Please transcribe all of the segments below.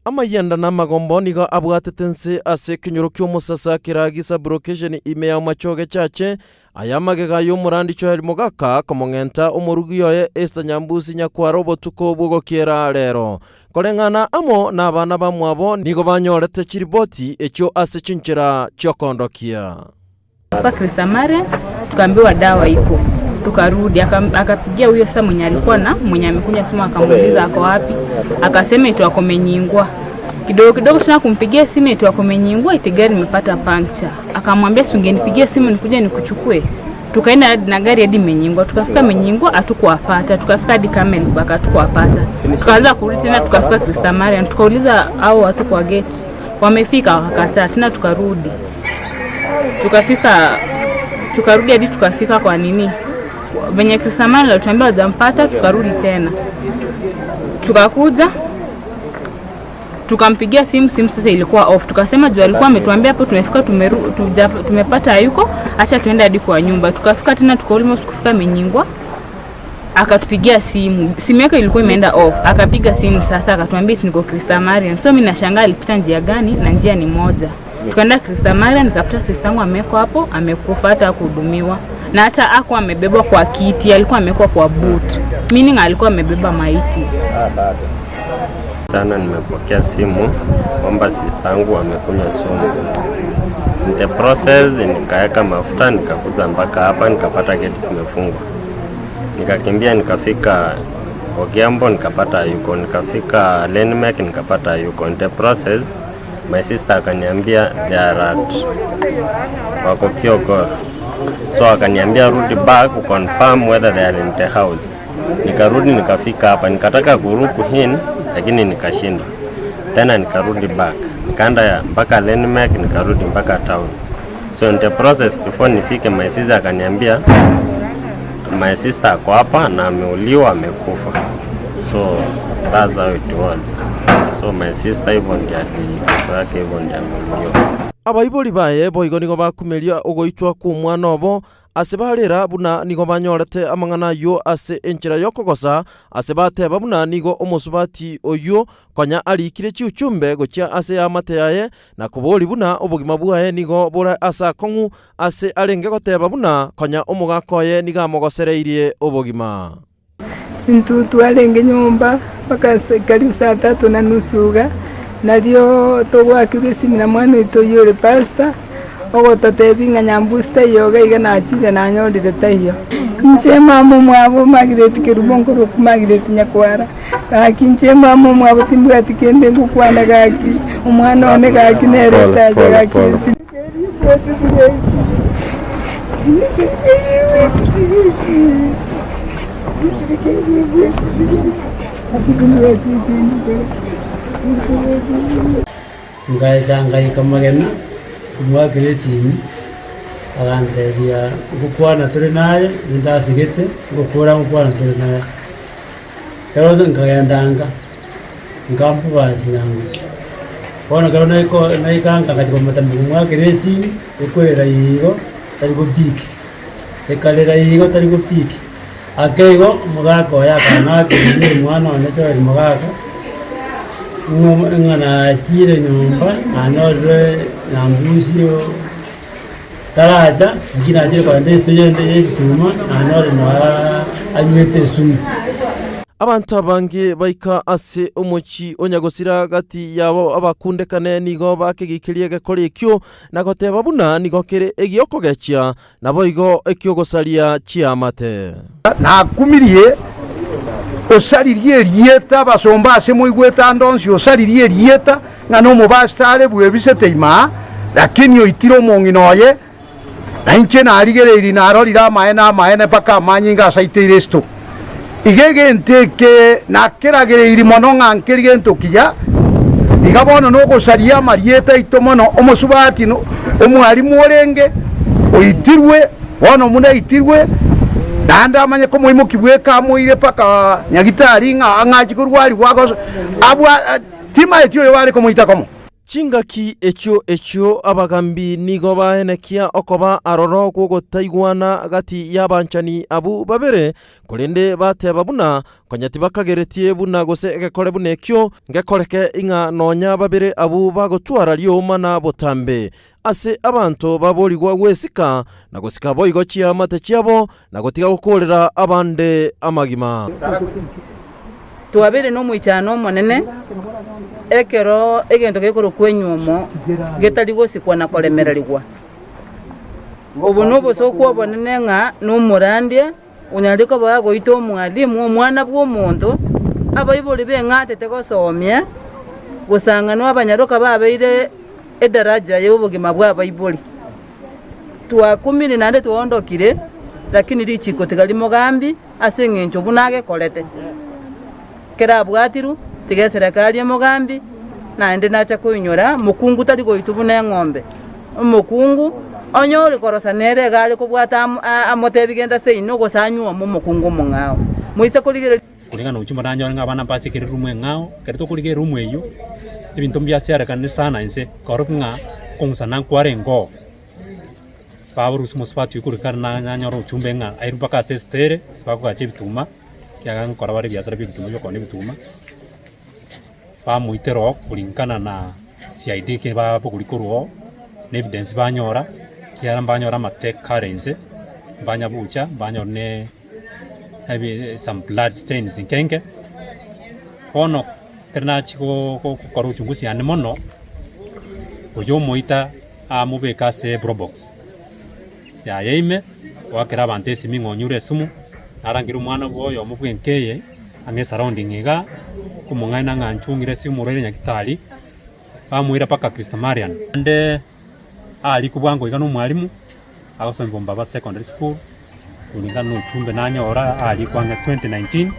Amayianda na amagombo nigo abwatete nse ase ekenyoro ki'omosasa Kiragi Sub-location ime ya Omachoge Chache, aya magega y'omorandi Joel Mogaka komong'enta omorugi oye Esther Nyambusi Nyakwara obotuko bw'ogokiera rero. Koreng'ana amo nabana bamwabo nigo banyorete chiriboti echio ase chinchera chi'okoondokia. Kwa Krisamare tukaambiwa dawa iko, tukarudi. Akapigia huyo sasa mwenye alikuwa na mwenye amekunywa sumu, akamuuliza ako wapi, akasema eti ako Menyingwa. Kidogo kidogo tena kumpigia simu eti ako Menyingwa, eti gari imepata puncture. Akamwambia si ungenipigia simu nikuje nikuchukue. Tukaenda na gari hadi Menyingwa, tukafika Menyingwa hatukuwapata, tukafika hadi Camelback hatukuwapata, tukaanza kurudi tena, tukafika Krisamarian, tukauliza hao watu kwa gate wamefika, wakakataa tena, tukarudi tukafika tukarudi hadi tukafika kwa nini venye Krisamani alituambia wajampata, tukarudi tena tukakuja tukampigia simu, simu sasa ilikuwa off. Tukasema juu alikuwa ametuambia hapo tumefika tumeru, tuja, tumepata hayuko, acha tuende hadi kwa nyumba. Tukafika tena tuka almost kufika Menyingwa, akatupigia simu, simu yake ilikuwa imeenda off. Akapiga simu sasa akatuambia eti niko Krista Marian. So mimi nashangaa alipita njia gani na njia ni moja. Tukaenda Krista Marian, nikapata sister yangu amewekwa hapo, amekufa hata hakuhudumiwa na hata hakuwa amebebwa kwa kiti, alikuwa amewekwa kwa boot, meaning alikuwa amebeba maiti. Jana nimepokea simu kwamba sister yangu amekunywa sumu. In the process nikaweka mafuta nikakuja mpaka hapa nikapata geti zimefungwa. Nikakimbia nikafika Ogembo nikapata yuko, nikafika Lenmek nikapata yuko. In the process my sister akaniambia they are at wako Kiogoro. So akaniambia rudi back confirm whether they are in the house. Nikarudi nikafika hapa nikataka kulook in lakini nikashindwa. Tena nikarudi back nikaenda mpaka Lenmek nikarudi mpaka town. So in the process before nifike my sister akaniambia my sister ako hapa na ameuliwa amekufa. So that's how it was. So my sister hivyo ndiye alikufa yake hivyo ndiye ameuliwa. Abaibori baye boigo nigo bakumeria ogoitwa kw'omwana obo ase barera buna nigo banyorete amang'ana ayio ase enchera y'okogosa, ase bateba buna nigo omosubati oyio konya arikire chiuchumbe gochia ase eamate yaye, na koboria buna obogima bwaye nigo bore ase akong'u, ase arenge goteba buna konya omogaka oye nigo amogosereirie obogima. Intwe twarenge nyomba mpaka karibu saa tatu na nusu iga, nario togoakigwa esimi na mwana oito oyio ore pastor, ogototebia ng'a nyambusi taiyo iga iga nachire nanyorire taiyo. Inche mama omwabo Margaret Kerubo nkorokwa Margaret Nyakwara, gaki inche mama omwabo timbwati kende ngokwana gaki, omwana one gaki nere etacha gaki ense. Ngaeta ngaika magena, komoakera esimi, agantebia ngokwana tore naye, nindasigete, ngokora ngokwana tore naye. Ekero nkagenda nka, nkamobasi nyangusu. Bono ekero naiko naika nka ngachia komotamia komoakera esimi, ekorera igo, tari gopick, ekarera igo tari gopick. Ake igo, omogaka oye akang'akeria omwana one Joel mogaka, ng'a ng'a nachire nyomba, nanyorire nyambusi oo. Taracha, naki nachire korenta esito yende y'ebituma, nanyore nonya anywete esumu. Abanto abange baika ase omochie o Nyagosira gati yabo abakundekane nigo bakegikirie egekora ekio na goteba buna nigo kere egiokogechia naboigo ekiogosaria chiamate. Nakumirie, osaririe erieta, abasomba ase moigwete ande onsi, osaririe erieta, ng'a nomobasta are bwebisete ime aa, lakini oitire omong'ina oye, na inche narigereirie narorire amaene amaene mpaka amanyinga asaiteire esito. Iga egento eke nakeragereirie mono ng'a nkeri gento kiya, iga bono nogosaria amarieta aito mono, omosubati omwalimu orenge, oitirwe, bono buna aitirwe, naende amanye komoimokia bweka amoire mpaka nyagitari ng'a ang'achi korwarigwa agoso abwa. Timaeti oyo bare komoita komo. Chingaki echio echio abagambi nigo baenekia okoba aroro gw'ogotaigwana gati y'abanchani abwo babere, korende bateba buna konya tibakageretie buna gose egekore buna ekio ngekoreke ing'a nonya babere abwo bagotwara riomana botambe. Ase abanto baborigwa gwesika, na gosika boigo chiamate chiabo, na gotiga gokoorera abande amagima. Twabeire nomoichano omonene ekero egento gekorokwa enywomo getari gosikwa na koremererigwa. Obo nobosooku obonene ng'a nomorandia onyare koba agoita omwalimu, omwana bw'omonto, abaibori beng'atete gosomia, gosang'anwa abanyaroka babeire edaraja y'obogima bw'abaibori. Twakumire naende twaondokire, lakini richiko tiga rimogambi ase engencho buna agekorete. Kera abwatirwe, tiga eserekari emogambi, naende nacha koinyora, mokungu tari goitwa buna eng'ombe. Omokungu onye ore korosa nere iga are kobwata amotebi genda seino gose anyuome omokungu omong'ao. Moise korigereria. Koreng'ana na ochumba nanyore ng'a abana mbase ekero erumu eng'ao, ekero tokorigia erumu eywo, ebinto mbiasiarekanire sana inse, korokia ng'a okong'usana nkwarenge oo. Baborusia omosubati oyio korwa kare nanyore ochumbe ng'a airwe mpaka ase estere, ase bakogacha ebituma, ekiagera nkora bare ebiasara bia ebituma bia okoonia ebituma, bamoitera oo kuringana na CID ekero babogoria korwa oo, na evidence banyora, ekiagera mbanyora amate kare inse, mbanyabucha, mbanyora ne ebi some blood stains nke nke. Bono ekero nachia gokora uchunguzi yane mono, oyio omoita amobeke ase probox yaye ime, oakere abanto esimi ng'a onyure esumu, narangere omwana bwa oyomo bwa enka eye, ang'e esurrounding igaa, omong'aina ng'a inche ong'ire ase omorwaire nyagetari, bamoira mpaka Christ Marian. Naende arikwe bwango iga na omwalimu, agosomia Bombaba Secondary School, kulingana na ochumbe nanyora arikwe ang'e 2019,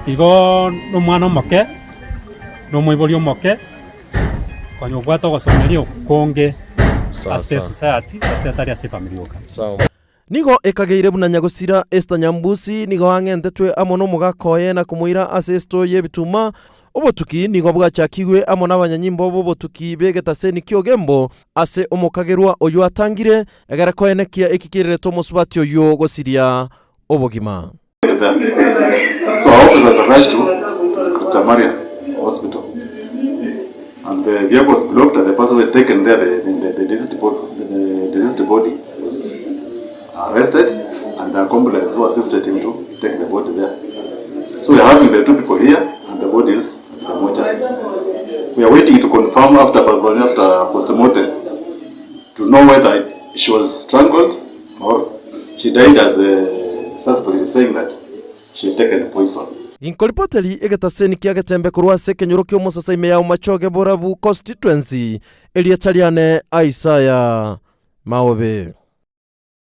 igo na omwana omoke, na omoibori omoke. Konya obwate ogosomeria okonge ase esociety gose tari ase efamiri yoka. Nigo ekageire buna nyagosira Esther Nyambusi nigo ang'entetwe amo nomogaka oye na komoira ase esito y'ebituma. Obotuki nigo bwachakigwe amo nabanyanyimbo b'obotuki b'egetaseni ki'Ogembo ase omokagerwa oyio atangire, egere koenekia eki kererete omosubati oyio gosiria obogima. So our officers rushed to Chamaria Hospital and the vehicle was blocked and the person was taken there, the, the, the, deceased body, the deceased body was arrested and the accomplice who assisted him to take the body there. So we are having the two people here and the body is at the mortuary. We are waiting to confirm after, after post-mortem to know whether she was strangled or she died as the suspect is saying that she had taken poison. Ginkoripoteri egetaseni kia Getembe korwa ase ekenyoro ki'omosasa ime ya Omachoge Borabu Constituency, erieta riane Isaiah Maobe.